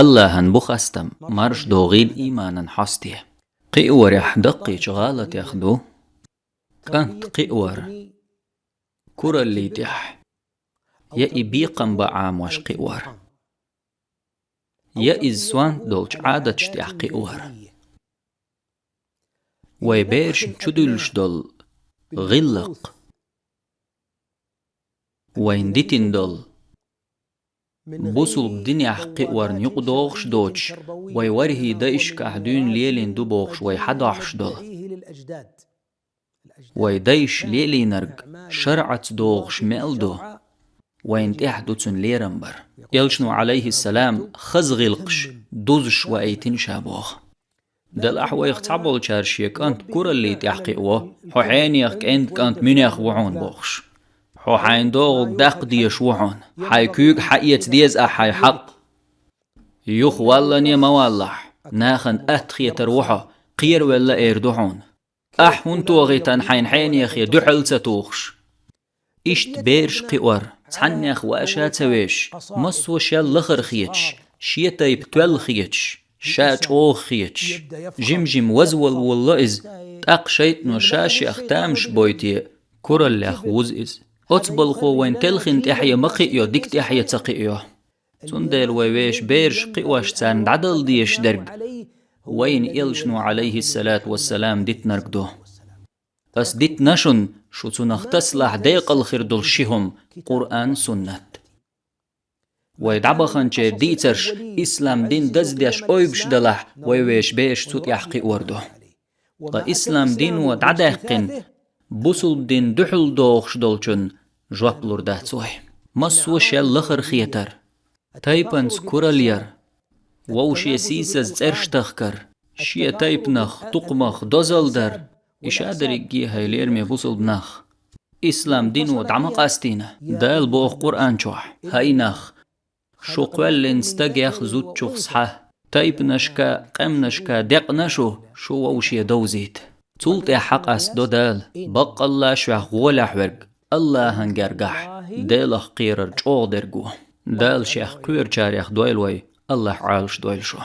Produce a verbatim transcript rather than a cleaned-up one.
Аллахӏан бу хастам, марш догӏийла ийманан хьосте. Кхиорехь даккхийчу гӏалатех ду: кӏант кхиор, кураллий тӏехь, я и бекхам бан Ӏамош кхиор, я иза сонта долчу Ӏадаташ тӏехь кхиор. Вай берашна чудуьллуш долу гӏиллакх, вайна дитина долу бусулба динехь кхиорна юкъадогӏуш доцуш, вай ворхӏе дайшкахь дуьйна лелийна ду бохуш вай хьадохьуш долу. Вай дайша лелийнарг шаръаца догӏуш мел ду, вайна тӏехь ду цуьнан лерам бар. Элчано, Ӏалайхиссалам, хаза гӏиллакхаш дузуш ваийтина ша боху. Делахь вайх цхьаболчара шен кӏант кураллий тӏехь кхиаво, хьо хьенех кӏентан кӏант муьнех ву хьуна бохуш. Хьо хьайн догӏург даккха дезаш ву хьуна. Хьайн куьйга хьаэца деза ахь хьайн хьакъ. Юха валлане ма валлахь, нахана атта хетар ву хьо, кхеравелла эр ду хьуна. Ахь хӀунда тохийтан хьайна хьенехе дуьхьал ца тухуш? Иштта бераш кхиор, цхьаннех ваша ца веш, массо а шел лахара хеташ, шен тайпа тоьлла хеташ, ша чӀогӀа хеташ, жим-жим вазвала волало иза, тӀаккха шайтӀано ша-шех тамаш бойте, кураллех вуза иза. Оцу балхо вайн телхина тӀаьхье ма кхиайо, дика тӀаьхье ца кхиайо. Цундела вай вешан бераш кхиош царна дӀадала дезаш дерг вайна элчано, Ӏалайхиссалату вассалам, дитинарг ду. Ас дитина шуна, шу цунах тасалахь декъала хир долу ши хӀума, Къуръан, суннат. Вай дӀабаханчеран дийцарш, ислам дин даздеш ойбуш далахь, вай вешан бераш цу тӀехь кхиор ду. Ткъа ислам дино дӀадаьккхина, бусулба дин дуьхьал дохуш долчун жоп лур дац вай. Массо а шел лахара хетар, тайпанца куралла яр, вовше сийсаза цӀераш тахкар, шен тайпанах, тукхамах дозалла дар, и ша дерриге, хӀай лераме бусулба нах, ислам дино дӀа ма къастийна. Дала боху Къуръан чохь: «ХӀай нах, шу кхоьллина стагех, зудчух схьа, тайпанашка, къаьмнашка декъна шу, шу вовше довзийта». Цул тӀаьхьа къастадо Дала: «Баккъалла шух гӀолехь верг, АллахӀан гергахь, Делах кхерар чӀогӀа дерг ву». Дала Шех кхоьручарех дойла вай, АллахӀ Ӏалаш дойла шу.